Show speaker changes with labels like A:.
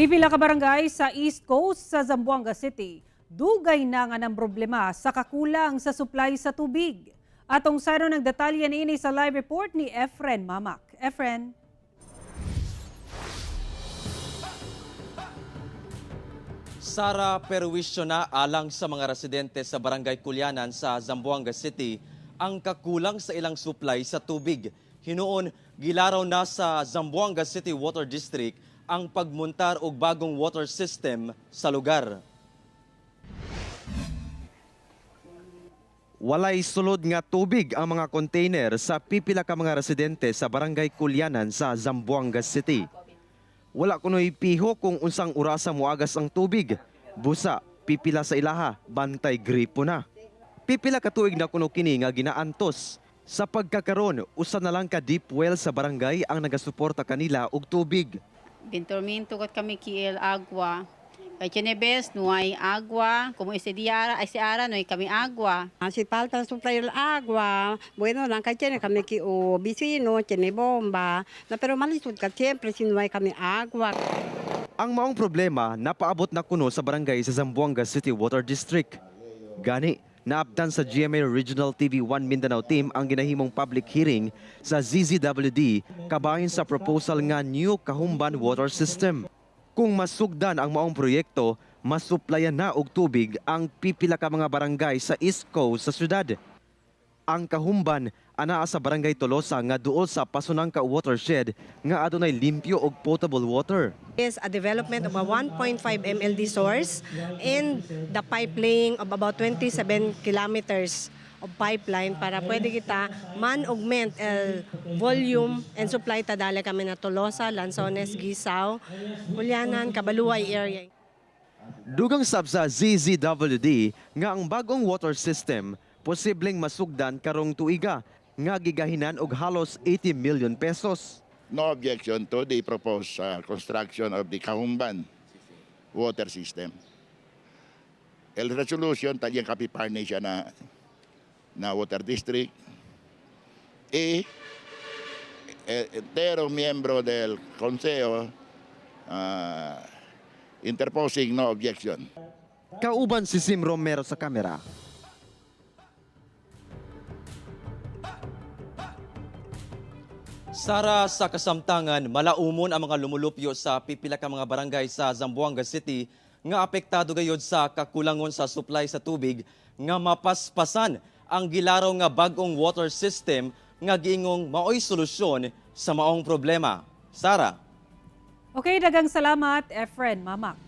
A: Pipila ka barangay sa East Coast sa Zamboanga City, dugay na nga ng problema sa kakulang sa supply sa tubig. Atong saro ng detalye niini sa live report ni Efren Mamak. Efren.
B: Sara, perwisyo na alang sa mga residente sa Barangay Kulyanan sa Zamboanga City ang kakulang sa ilang supply sa tubig. Hinuon, gilaraw na sa Zamboanga City Water District ang pagmuntar og bagong water system sa lugar. Walay sulod nga tubig ang mga container sa pipila ka mga residente sa Barangay Kulyanan sa Zamboanga City. Wala kuno'y piho kung unsang orasa moagas ang tubig. Busa, pipila sa ilaha, bantay gripo na. Pipila ka tuig na kuno kini nga ginaantos. Sa pagkakaron, usa na lang ka deep well sa barangay ang nagasuporta kanila og tubig.
C: Bintorminto kat kami kiel agua. Kay Chenebes, no hay agua. Como ese día, ay si ara, no hay kami agua.
D: Ah, si falta el supply del agua, bueno, lang kay tiene kami ki o vecino, tiene bomba, na pero malisod ka siyempre si no hay kami agua.
B: Ang maong problema napaabot na kuno sa barangay sa Zamboanga City Water District. Gani, naabdan sa GMA Regional TV 1 Mindanao team ang ginahimong public hearing sa ZZWD kabahin sa proposal nga New Kahumban Water System. Kung masugdan ang maong proyekto, masuplayan na og tubig ang pipila ka mga barangay sa East Coast sa syudad. Ang Kahumban anaa sa Barangay Tolosa nga duol sa Pasonanca Watershed nga adunay limpyo og potable water.
E: Is a development of a 1.5 MLD source and the pipe laying of about 27 kilometers of pipeline para pwede kita man-augment el volume and supply tadala kami na Tolosa, Lanzones, Gisao, Culyanan, Cabaluay area.
B: Dugang sab sa ZZWD nga ang bagong water system posibleng masugdan karong tuiga nga gigahinan og halos 80 million pesos.
F: No objection to the proposed construction of the Kahumban water system. El resolution, taliyang kapiparne siya na water district. Y entero miembro del consejo interposing no objection.
B: Kauban si Sim Romero sa kamera. Sara, sa kasamtangan, malaumon ang mga lumulupyo sa pipila ka mga barangay sa Zamboanga City nga apektado gayod sa kakulangon sa supply sa tubig nga mapaspasan ang gilaraw nga bag-ong water system nga giingong maoy solusyon sa maong problema. Sara.
A: Okay, dagang salamat, Efren Mamak.